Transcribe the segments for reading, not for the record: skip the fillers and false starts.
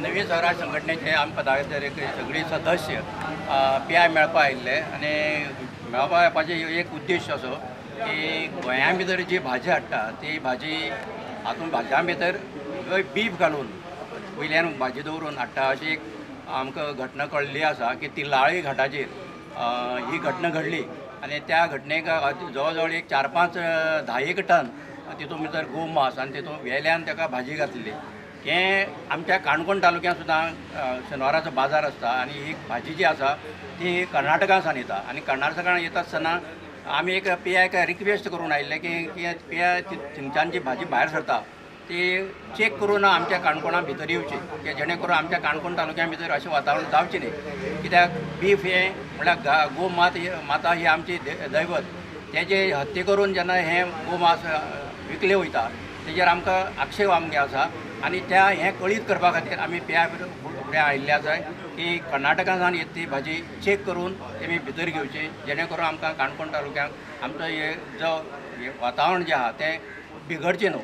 नवी स्वराज संघटनेचे आमी पदाधिकारी सगळी सदस्य पी I मेळपा आयिल्ले आनी मेळपा येवपाचो एक उद्देश असो की गोंया भितर जी भाजी हाडटा ती भाजी हातून भाजयां भितर बीफ घालून वयल्यान भाजी दवरून हाडटा अशी एक आमकां घटना कळ्ळी आसा की तिल्लाळी घाटाचेर ही घटना घडली आनी त्या घटनेक जवळ जवळ एक 4-5 10 टन तितून भितर गोमांस आनी तितून वेल्यान ताका भाजी घातली. हें आमच्या काणकोण तालुक्यांत सुद्दां शेनवाराचो बाजार आसता आनी ही भाजी जी आसा ती कर्नाटकांसान येता आनी कर्नाटकान येता आसतना आमी एक पी आयक रिक्वेस्ट करून आयिल्ले की पी I थंयच्यान जी भाजी भायर सरता ती चॅक करून आमच्या काणकोणा भितर येवची की जेणे करून आमच्या काणकोण तालुक्या भितर अशें वातावरण जावचें न्ही. कित्याक बीफ हें म्हणल्यार गो माता ही आमची दैवत, तेजे हत्या करून जेन्ना हें गोमांस विकलें वयता तेजेर आमकां आक्षेप आमगे आसा आनी त्या हें कळीत करपा खातीर आमी पी I फुडें आयिल्ले आसा की कर्नाटकांसान येता ती भाजी चॅक करून तेमी भितर घेवची जेणे करून आमकां काणकोण तालुक्यांत आमचो हे जो वातावरण जें आसा तें बिगडचें न्हू.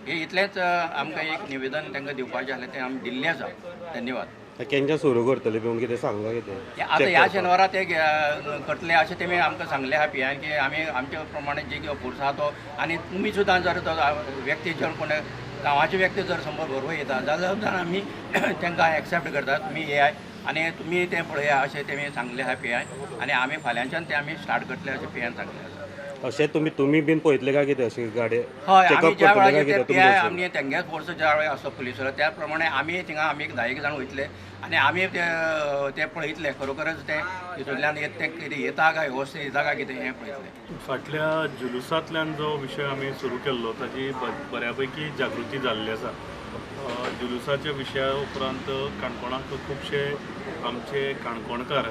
हे इतलेंच आमकां एक निवेदन तांकां दिवपाचें आसलें तें आमी दिल्लें आसा. धन्यवाद. केन्ना सुरू करतले बी कितें सांगला कितें आतां ह्या शेनवारा ते करतले अशें तेमी आमकां सांगलें आहा पी आयन की आमी आमचे प्रमाणे जे कितें फोर्स आहा तो आनी तुमी सुद्दां जर तो व्यक्ती जर कोण गांवाचे व्यक्ती जर समज बरोबर येता जाल्यार आमी तांकां एक्सेप्ट करता तुमी येयात आनी तुमी तें पळया अशें तेमी सांगलें आहा पी I आनी आमी फाल्यांच्यान तें आमी स्टार्ट करतले अशें पी आयन सांगलें आसा. अशें तुमी बीन पळयतले काय कितें अशी गाडी? हय, आमी ज्या वेळार पी I आमी तेंगेच फोर्स ज्या वेळार आसता पुलिसो त्या प्रमाणे आमी थिंगा आमी एक 10 जाण वयतले आनी आमी ते पळयतले खरोखरच तें तितूंतल्यान तें कितें येता काय वेवस्थीत येता काय कितें हें पळयतले. फाटल्या जुलूसांतल्यान जो विशय आमी सुरू केल्लो ताजी बऱ्या पैकी जागृती जाल्ली आसा. जुलूसाच्या विशया उपरांत काणकोणाक खुबशे आमचे काणकोणकार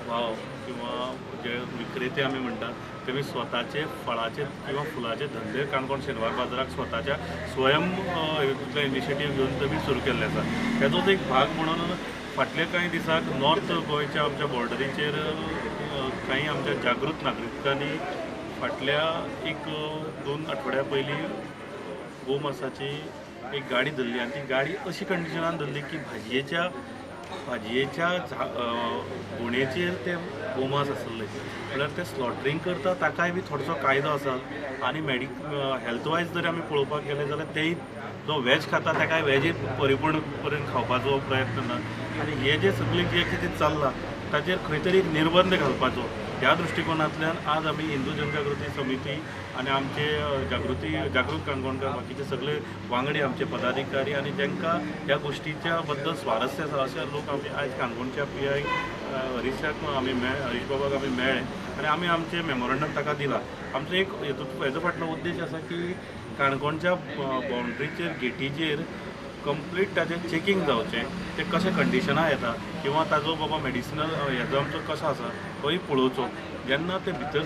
भाव किंवा जे विक्रेते आमी म्हणटात तेमी स्वताचे फळाचे किंवा फुलाचे धंदे काणकोण शेनवार बाजाराक स्वताच्या स्वयं इनिशिएटीव घेवन तेमी सुरू केल्ले आसा. तेजोच एक भाग म्हणून फाटल्या कांय दिसाक नॉर्थ गोंयच्या आमच्या बॉर्डरीचेर कांय आमच्या जागृत नागरिकांनी फाटल्या 1-2 आठवड्या पयलीं गोमांसाची एक गाडी धरली आनी ती गाडी अशी कंडिशनान धरली की भाजयेच्या गुणेचेर ते गोमांस आसले. म्हणल्यार ते स्लॉटरींग करता ताकाय बी थोडोसो कायदो आसा आनी हेल्थ वायज जर आमी पळोवपाक गेले जाल्यार तेय जो वेज खाता ताकाय वेज परिपूर्ण पर्यंत खावपाचो प्रयत्न ना आनी हे जे सगळें जें कितें चल्लां ताचेर खंय तरी एक निर्बंध घालपाचो ह्या दृश्टिकोनांतल्यान आज आमी हिंदू जनजागृती समिती आनी आमचे जागृत काणकोणकार बाकीचे सगळे वांगडी आमचे पदाधिकारी आनी जांकां ह्या गोश्टीच्या बद्दल स्वारस्य आसा अशे लोक आमी आयज काणकोणच्या पी I हरीशाक आमी हरीश बाबाक आमी मेळ्ळे आनी आमी आमचें मेमोरंडम ताका दिलां. आमचो एक हेजो फाटलो उद्देश आसा की काणकोणच्या बाउंड्रीचेर गेटीचेर कंप्लीट ताजें चॅकींग जावचें, तें कशें कंडिशनां येता किंवा ताजो बाबा मेडिसिनल हेजो आमचो कसो आसा तोय पळोवचो. जेन्ना ते भितर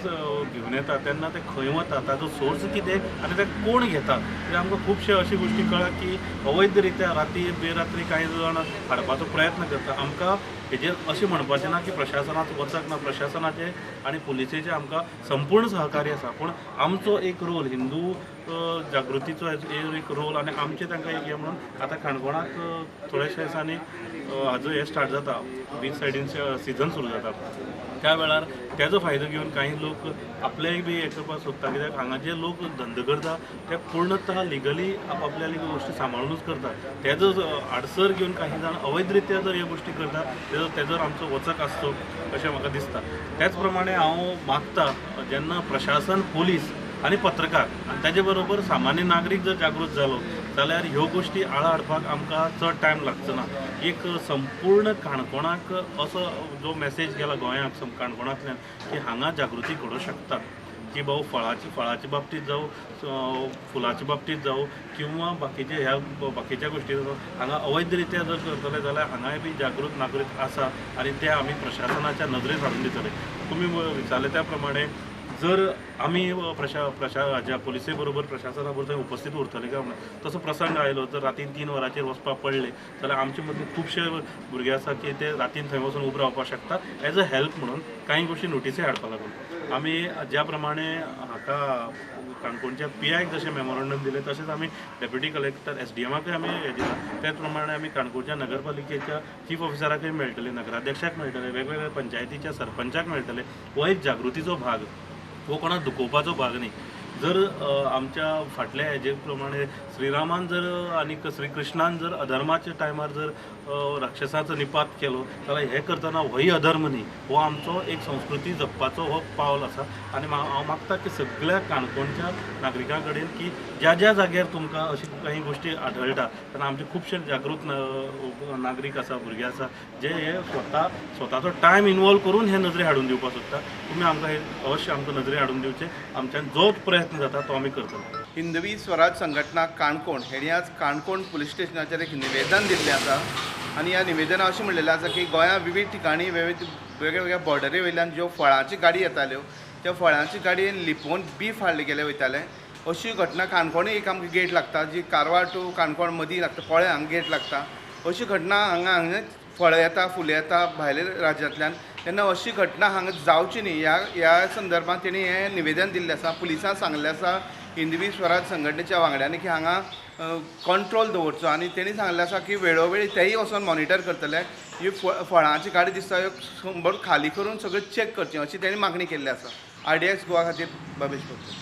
घेवन येता तेन्ना ते खंय वता ताजो सोर्स कितें आनी ते कोण घेता ते आमकां खुबशे अशी गोश्टी कळ्ळा की अवैध रित्या राती बेरात्री कांय जाण हाडपाचो प्रयत्न करता. आमकां हेजेर अशें म्हणपाचें ना की प्रशासनाचो वचक ना, प्रशासनाचें आनी पुलिसेचें आमकां संपूर्ण सहकार्य आसा, पूण आमचो एक रोल हिंदू जागृतीचो एक रोल आनी आमचें तांकां एक हें म्हणून आतां काणकोणाक थोड्याशा दिसांनी हाजो हें स्टार्ट जाता, बीच सायडीन सिजन सुरू जाता, त्या वेळार तेजो फायदो घेवन कांय लोक आपलेय बी हें करपाक सोदता. कित्याक हांगा जे लोक धंदो करता ते पूर्णतः लिगली आपआपल्या गोश्टी सांबाळुनूच करता, तेजो आडसर घेवन काही जाण अवैध रित्या जर ह्यो गोश्टी करता तेजोर आमचो वचक आसचो अशें म्हाका दिसता. त्याच प्रमाणे हांव मागता जेन्ना प्रशासन पुलीस आनी पत्रकार आनी ताजे बरोबर सामान्य नागरीक जर जागृत जालो जाल्यार ह्यो गोश्टी आळा हाडपाक आमकां चड टायम लागचो ना. एक संपूर्ण काणकोणाक असो जो मॅसेज गेला गोंयाक काणकोणांतल्यान की हांगा जागृती घडोवंक शकता की बाबा फळाच्या बाबतींत जावं फुलाच्या बाबतींत जावं किंवा बाकीचे ह्या बाकीच्या गोश्टी जावं हांगा अवैध रित्या जर करतले जाल्यार हांगाय बी जागृत नागरीक आसा आनी ते आमी प्रशासनाच्या नदरेंत हाडून दितले. तुमी विचारले त्या प्रमाणे जर आमी हाज्या पुलिसे बरोबर प्रशासना बरोबर थंय उपस्थित उरतले काय म्हणून तसो प्रसंग आयलो जर रातीन 3 वरांचेर वचपाक पडलें जाल्यार आमचे मदीं खुबशे भुरगे आसा की ते रातीन थंय वचून उबे रावपाक शकता एज अ हेल्प म्हणून कांय गोश्टी नोटिसी हाडपाक लागून आमी ज्या प्रमाणे हाका काणकोणच्या पी आयक जशें मेमोरंडम दिलें, तशेंच आमी डेप्युटी कलेक्टर, एसडीएमाकय आमी हें दिलां. त्याच प्रमाणे आमी काणकोणच्या नगरपालिकेच्या चीफ ऑफिसराकय मेळटले, नगराध्यक्षाक मेळटले, वेगवेगळ्या पंचायतीच्या सरपंचाक मेळटले. हो एक जागृतीचो भाग, हो कोणाक दुखोवपाचो भाग न्ही. जर आमच्या फाटल्या हेजे प्रमाणे श्रीरामान जर आनी श्रीकृष्णान जर अधर्माच्या टायमार जर राक्षसाचो निपात केलो जाल्यार हें करतना होय अधर्म न्ही. हो आमचो एक संस्कृती जपपाचो हो पावल आसा. आनी हांव मागता की सगळ्या काणकोणच्या नागरिकां कडेन की ज्या ज्या जाग्यार तुमकां अशी काही गोश्टी आढळटा, तेन्ना आमचे खुबशे जागृत नागरीक आसा, भुरगे आसा, जे हे स्वता स्वताचो टायम इनवॉल्व करून हे नजरे हाडून दिवपाक सोदता. तुमी आमकां हे अवश्य आमकां नजरे हाडून दिवचे. आमच्यान जो प्रयत्न जाता तो आमी करतले. हिंदवी स्वराज संघटना काणकोण हेणी आज काणकोण पुलीस स्टेशनाचेर एक निवेदन दिल्लें आसा आनी ह्या निवेदनात अशें म्हणलेलें आसा की गोंयांत विविध ठिकाणी विविध वेगळ्या वेगळ्या बॉर्डरी वयल्यान ज्यो फळांची गाडी येताल्यो, त्या फळांची गाडयेन लिपोवन बीफ हाडले गेले वयताले. अशी घटना काणकोणूय एक आमकां गेट लागता, जी कारवार टू काणकोण मदीं लागता, पोळें हांगा गेट लागता. अशी घटना हांगा हांगा फळां येता, फुलां येता भायल्या राज्यांतल्यान, तेन्ना अशी घटना हांगा जावची न्ही ह्या संदर्भात तेणी हें निवेदन दिल्लें आसा. पुलिसांक सांगलें आसा हिंदवी स्वराज संघटनेच्या वांगड्यांनी की हांगा कंट्रोल दवरचो आनी तेणी सांगलें आसा की वेळोवेळी तेय वचोन मॉनिटर करतले. ही फळांची गाडी दिसता ह्यो शंबर खाली करून सगळें चॅक करचें अशी तेणी मागणी केल्ली आसा. आरडीएक्स गोवा खातीर बाबेश भोगते.